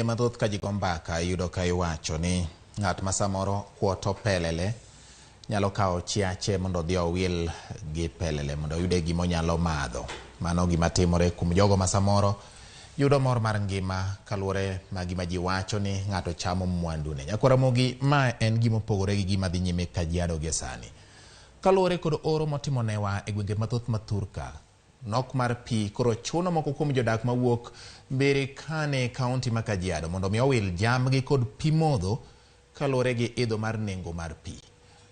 Kinde mathoth ka ji go mbaka iyudo ka iwacho ni ng'at ma samoro kuoto pelele nyalo kawo chiache mondo odhi owil gi pelele mondo oyude gima onyalo madho. Mano gima timore kuom jogo ma samoro yudo mor mar ngima kaluwore ma gima ji wacho ni ng'ato chamo mwandune. Nyakwar Ramogi, ma en gima opogore gi gima dhi nyime Kajiado gie sani. Kaluwore kod oro motimonewa e gwenge mathoth ma thurka, nok mar pi koro chuno moko kuom jodak mawuok Mbirikani e kaunti ma Kajiado mondo mi owil jambgi kod pi modho kaluwore gi idho mar nengo mar pi.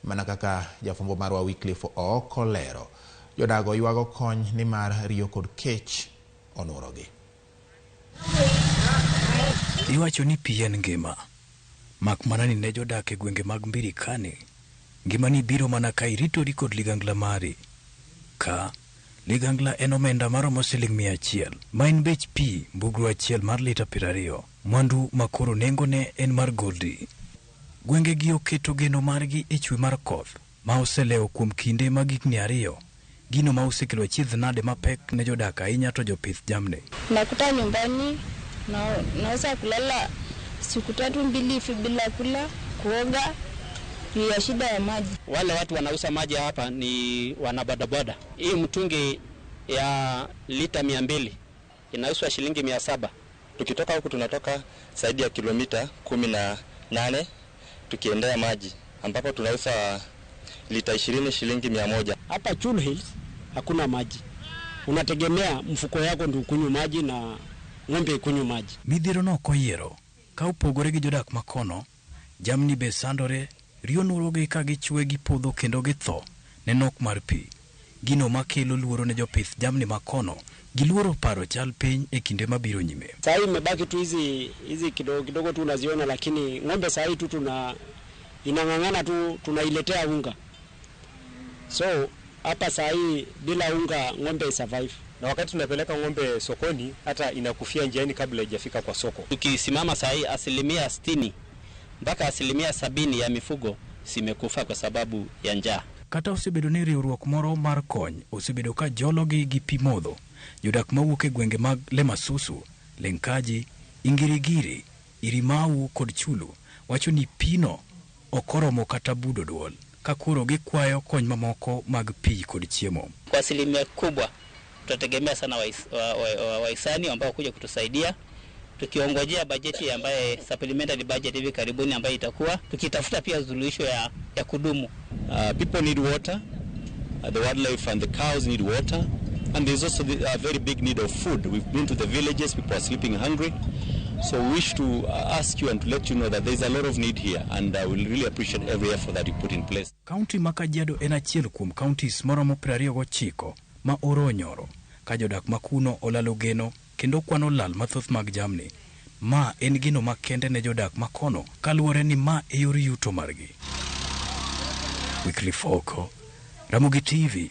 Mana kaka jafwambo marwa Wycliffe Ooko lero, jodago ywago kony nimar riyo kod kech onurogi. Iwacho ni pi en ngima. Mak mana ni ne jodak e gwenge mag Mbirikani, ngimani biro mana ka iritori kod ligangla mari. Ka, ligangla en omenda maromo siling 100, ma en bech pi mbugru achiel mar lita 20, mwandu ma koro nengone en mar goldi. Gwengegi oketo geno margi e chwe mar koth ma oselewo kuom kinde mag higni ariyo, gino ma osekelo achiedh nade mapek ne jodak ahinya to jopith jamni. Nakuta nyumbani na, naweza kulala siku tatu mbili hivi bila kula, kuoga juu ya shida ya maji. Wale watu wanauza maji hapa ni wana bodaboda. Hii mtungi ya lita 200 inauzwa shilingi 700. Tukitoka huku tunatoka zaidi ya kilomita 18 tukiendea maji ambapo tunauza lita 20 shilingi 100. Hapa Chulu Hills hakuna maji, unategemea mfuko yako ndio ukunywe maji na ng'ombe ikunywe maji. Midhiero no ok oyiero, ka opogore gi jodak makono, jamni be sandore, riyo nurogi ka gichwe gipodho kendo githo ne nok mar pi. Gino makelo luoro ne jopith jamni makono, giluoro paro chal piny e kinde mabiro nyime. Saa hii imebaki tu hizi hizi kidogo kidogo tu unaziona, lakini ng'ombe saa hii tu tuna inang'ang'ana tu tunailetea unga. So hapa saa hii bila unga ng'ombe survive. Na wakati tunapeleka ng'ombe sokoni hata inakufia njiani kabla haijafika kwa soko. Tukisimama saa hii 60% mpaka 70% ya mifugo zimekufa kwa sababu ya njaa. Kata osebedo ni riwruok moro mar kony osebedo ka jologi gi pi modho, jodak mawuok e gwenge mag Lemasusu, Lenkaji, Ingirigiri, Irimau kod Chulu wacho ni pino ok oromo kata budo duol, ka koro gikwayo kony mamoko mag pi kod chiemo. Kwa asilimia kubwa tutategemea sana wahisani ambao kuja kutusaidia, tukiongojea bajeti ambaye supplementary budget hivi karibuni ambayo itakuwa tukitafuta pia suluhisho ya kudumu. People need water, the wildlife and the cows need water, and there's also a very big need of food. We've been to the villages, people are sleeping hungry. So we wish to ask you and to let you know that there's a lot of need here, and we'll really appreciate every effort that you put in place. Kaunti ma Kajiado en achiel kuom counties moromo 29 ma oro onyoro, ka jodak ma kuno olalo geno kendo kwano lal mathoth mag jamni. Ma en gino makende ne jodak ma kono kaluwore ni ma e yor yuto margi. Wycliffe Oko, Ramogi TV.